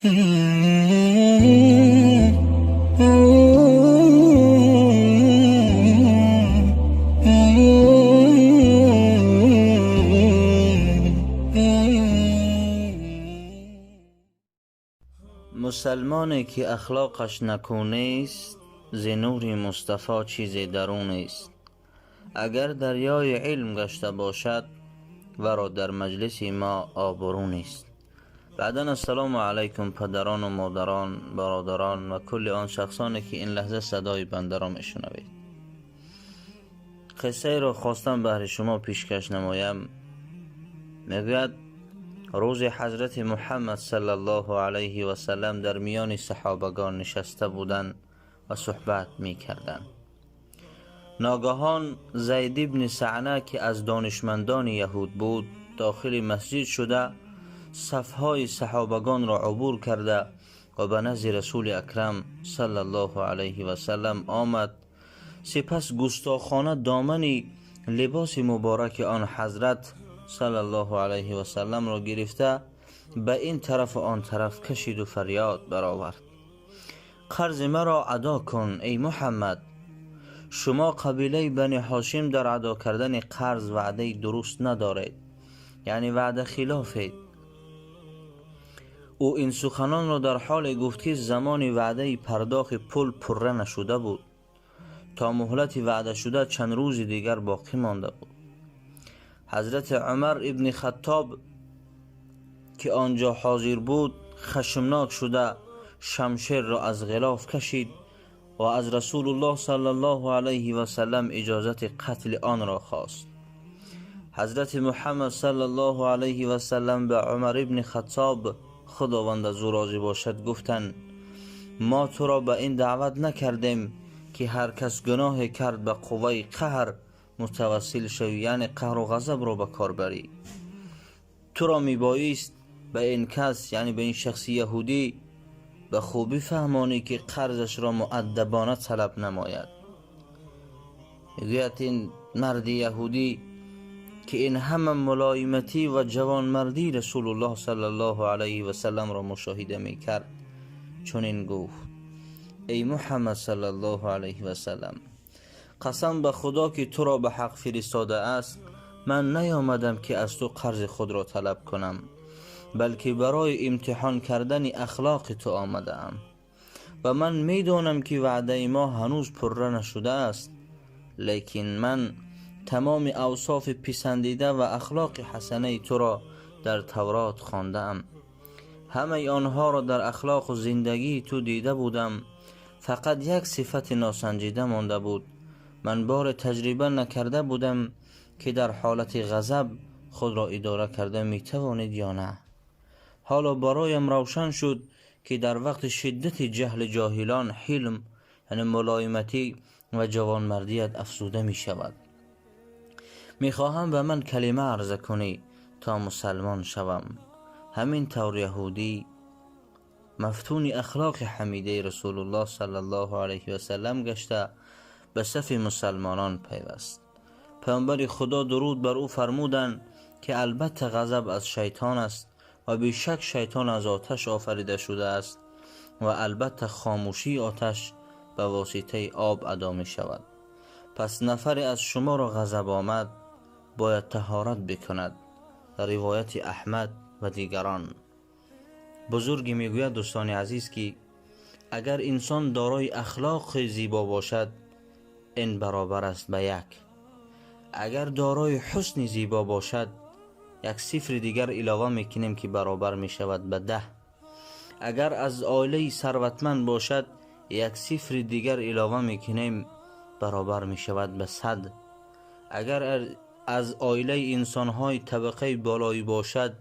Мусалмоне ки ахлоқаш накӯ нест, зи нури Мустафо чизе дару нест. Агар дарёи илм гашта бошад, варо дар маҷлиси мо обрӯ нест. Баъдан ассалому алайкум падарону модарон, бародарон ва кулли он шахсоне ки ин лаҳза садои бандаро мешунавед. Қиссаеро хостам баҳри шумо пешкаш намоям. Мегӯяд рӯзи ҳазрати Муҳаммад саллаллоҳу алайҳи васаллам дар миёни саҳобагон нишаста буданд ва суҳбат мекарданд. Ногаҳон Зайд ибни Саъна, ки аз донишмандони яҳуд буд, дохили масҷид шуда сафҳои саҳобагонро убур карда ва ба назди расули акрам саллаллоҳу алайҳи васаллам омад. Сипас густохона домани либоси мубораки он ҳазрат саллаллоҳу алайҳи васалламро гирифта ба ин тарафу он тараф кашиду фарёд баровард: қарзи маро адо кун, эй Муҳаммад! Шумо қабилаи Бани Ҳошим дар адо кардани қарз ваъдаи дуруст надоред, яъне ваъда хилофед. Ӯ ин суханонро дар ҳоле гуфт, ки замони ваъдаи пардохти пул пурра нашуда буд. То муҳлати ваъдашуда чанд рӯзи дигар боқӣ монда буд. Ҳазрати Умар ибни Хаттоб, ки он ҷо ҳозир буд, хашмнок шуда шамшерро аз ғилоф кашид ва аз Расулуллоҳ саллаллоҳу алайҳи васаллам иҷозати қатли онро хост. Ҳазрати Муҳаммад саллаллоҳу алайҳи васаллам ба Умар ибни Хаттоб, Худованд аз ӯ розӣ бошад, гуфтанд: мо туро ба ин даъват накардем, ки ҳар кас гуноҳе кард ба қувваи қаҳр мутавассил шавӣ, яъне қаҳру ғазабро ба кор барӣ. Туро мебоист ба ин кас, яъне ба ин шахси яҳудӣ, ба хубӣ фаҳмонӣ, ки қарзашро муаддабона талаб намояд. Мегӯяд ин марди яҳудӣ, ки ин ҳама мулоиматӣ ва ҷавонмардии Расулуллоҳ саллаллоҳу алайҳи васалламро мушоҳида мекард, чунин гуфт: эй Муҳаммад саллаллоҳу алайҳи васаллам, қасам ба Худо, ки туро ба ҳақ фиристодааст, ман наёмадам, ки аз ту қарзи худро талаб кунам, балки барои имтиҳон кардани ахлоқи ту омадаам. Ва ман медонам, ки ваъдаи мо ҳанӯз пурра нашудааст, лекин ман тамоми авсофи писандида ва ахлоқи ҳасанаи туро дар Таврот хондаам. Ҳамаи онҳоро дар ахлоқу зиндагии ту дида будам. Фақат як сифати носанҷида монда буд. Ман боре таҷриба накарда будам, ки дар ҳолати ғазаб худро идора карда метавонед ё на. Ҳоло бароям равшан шуд, ки дар вақти шиддати ҷаҳли ҷоҳилон ҳилм, яъне мулоиматӣ ва ҷавонмардият афзуда мешавад. Мехоҳам ба ман калима арза кунӣ, то мусалмон шавам. Ҳамин тавр яҳудӣ мафтуни ахлоқи ҳамидаи Расулуллоҳ саллаллоҳу алайҳи васаллам гашта ба сафи мусалмонон пайваст. Паёмбари Худо, дуруд бар ӯ, фармуданд, ки албатта ғазаб аз шайтон аст ва бешак шайтон аз оташ офарида шудааст ва албатта хомӯшии оташ ба воситаи об адо мешавад. Пас нафаре аз шуморо ғазаб омад, бояд таҳорат бикунад. Дар ривояти Аҳмад ва дигарон. Бузургӣ мегӯяд, дӯстони азиз, ки агар инсон дорои ахлоқи зебо бошад, ин баробар аст ба як. Агар дорои ҳусни зебо бошад, як сифри дигар илова мекунем, ки баробар мешавад ба 10. Агар аз оилаи сарватманд бошад, як сифри дигар илова мекунем, баробар мешавад ба 100. Агар аз оилаи инсонҳои табақаи болоӣ бошад,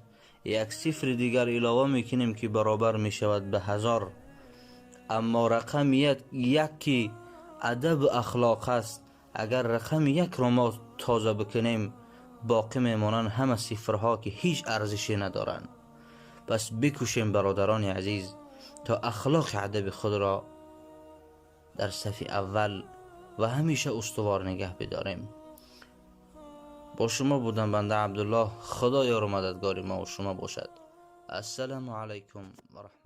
як сифри дигар илова мекунем, ки баробар мешавад ба 1000. Аммо рақами як, ки адабу ахлоқ аст, агар рақами якро мо тоза бикунем, боқӣ мемонанд ҳама сифрҳо, ки ҳеҷ арзише надоранд. Пас бикӯшем, бародарони азиз, то ахлоқи адаби худро дар сафи аввал ва ҳамеша устувор нигаҳ бидорем. Бо шумо будам банда Абдуллоҳ. Худо ёру мададгори мо ва шумо бошад. Ассалому алайкум ва раҳмат.